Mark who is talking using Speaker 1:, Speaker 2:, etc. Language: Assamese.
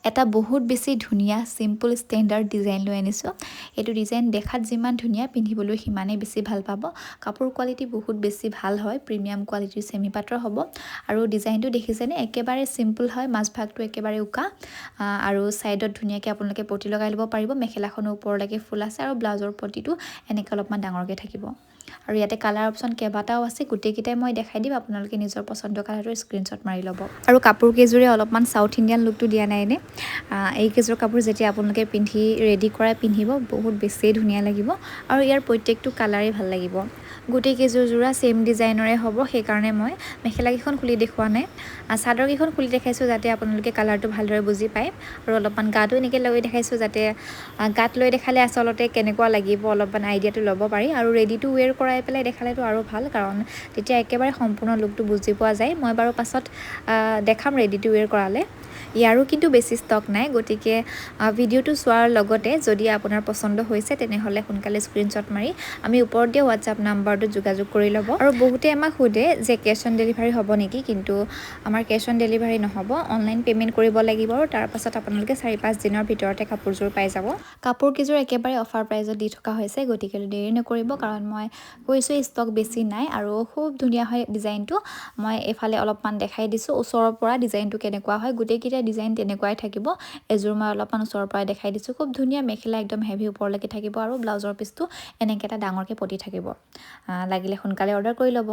Speaker 1: এটা বহুত বেছি ধুনীয়া চিম্পল ষ্টেণ্ডাৰ্ড ডিজাইন লৈ আনিছোঁ। এইটো ডিজাইন দেখাত যিমান ধুনীয়া, পিন্ধিবলৈ সিমানেই বেছি ভাল পাব। কাপোৰ কোৱালিটি বহুত বেছি ভাল হয়, প্ৰিমিয়াম কোৱালিটিৰ চেমি পাটৰ হ'ব। আৰু ডিজাইনটো দেখিছেনে? একেবাৰে চিম্পল হয়। মাজভাগটো একেবাৰে উকা আৰু ছাইডত ধুনীয়াকৈ আপোনালোকে পতি লগাই ল'ব পাৰিব। মেখেলাখনো ওপৰলৈকে ফুল আছে আৰু ব্লাউজৰ পতিটো এনেকৈ অলপমান ডাঙৰকৈ থাকিব। আৰু ইয়াতে কালাৰ অপশ্যন কেইবাটাও আছে, গোটেইকেইটাই মই দেখাই দিম। আপোনালোকে নিজৰ পচন্দৰ কালাৰটো স্ক্ৰীণশ্বট মাৰি ল'ব। আৰু কাপোৰ কেইযোৰে অলপমান চাউথ ইণ্ডিয়ান লুকটো দিয়া নাইনে? এইকেইযোৰ কাপোৰ যেতিয়া আপোনালোকে পিন্ধি ৰেডি কৰাই পিন্ধিব, বহুত বেছিয়ে ধুনীয়া লাগিব আৰু ইয়াৰ প্ৰত্যেকটো কালাৰেই ভাল লাগিব। গোটেইকেইযোৰ যোৰা ছেইম ডিজাইনৰে হ'ব, সেইকাৰণে মই মেখেলাকেইখন খুলি দেখুওৱা নাই। চাদৰকেইখন খুলি দেখাইছোঁ, যাতে আপোনালোকে কালাৰটো ভালদৰে বুজি পায়। আৰু অলপমান গাটো এনেকৈ লৈ দেখাইছোঁ, যাতে গাত লৈ দেখালে আচলতে কেনেকুৱা লাগিব অলপমান আইডিয়াটো ল'ব পাৰি। আৰু ৰেডি টু ৱেৰ কৰাই পেলাই দেখালেতো আৰু ভাল, কাৰণ তেতিয়া একেবাৰে সম্পূৰ্ণ লুকটো বুজি পোৱা যায়। মই বাৰু পাছত দেখাম ৰেডি টু ৱেৰ কৰালে। ইয়াৰো কিন্তু বেছি ষ্টক নাই, গতিকে ভিডিঅ'টো চোৱাৰ লগতে যদি আপোনাৰ পচন্দ হৈছে, তেনেহ'লে সোনকালে স্ক্ৰীণশ্বট মাৰি আমি ওপৰত দিয়া হোৱাটছআপ নাম্বাৰটোত যোগাযোগ কৰি ল'ব। আৰু বহুতে আমাক সোধে যে কেছ অন ডেলিভাৰী হ'ব নেকি? কিন্তু আমাৰ কেছ অন ডেলিভাৰী নহ'ব। অনলাইন পে'মেণ্ট কৰিব লাগিব আৰু তাৰপাছত আপোনালোকে 4-5 দিনৰ ভিতৰতে কাপোৰযোৰ পাই যাব। কাপোৰ কেইযোৰ একেবাৰে অফাৰ প্ৰাইজত দি থকা হৈছে, গতিকে দেৰি নকৰিব, কাৰণ মই কৈছোঁ ষ্টক বেছি নাই। আৰু খুব ধুনীয়া হয় ডিজাইনটো। মই এইফালে অলপমান দেখাই দিছোঁ ওচৰৰ পৰা ডিজাইনটো কেনেকুৱা হয়। গোটেইকেইটা ডিজাইন তেনেকুৱাই থাকিব। এযোৰ মই অলপমান ওচৰৰ পৰাই দেখাই দিছোঁ। খুব ধুনীয়া মেখেলা, একদম হেভি ওপৰলৈকে থাকিব আৰু ব্লাউজৰ পিচটো এনেকৈ এটা ডাঙৰকৈ পতি থাকিব। লাগিলে সোনকালে অৰ্ডাৰ কৰি ল'ব।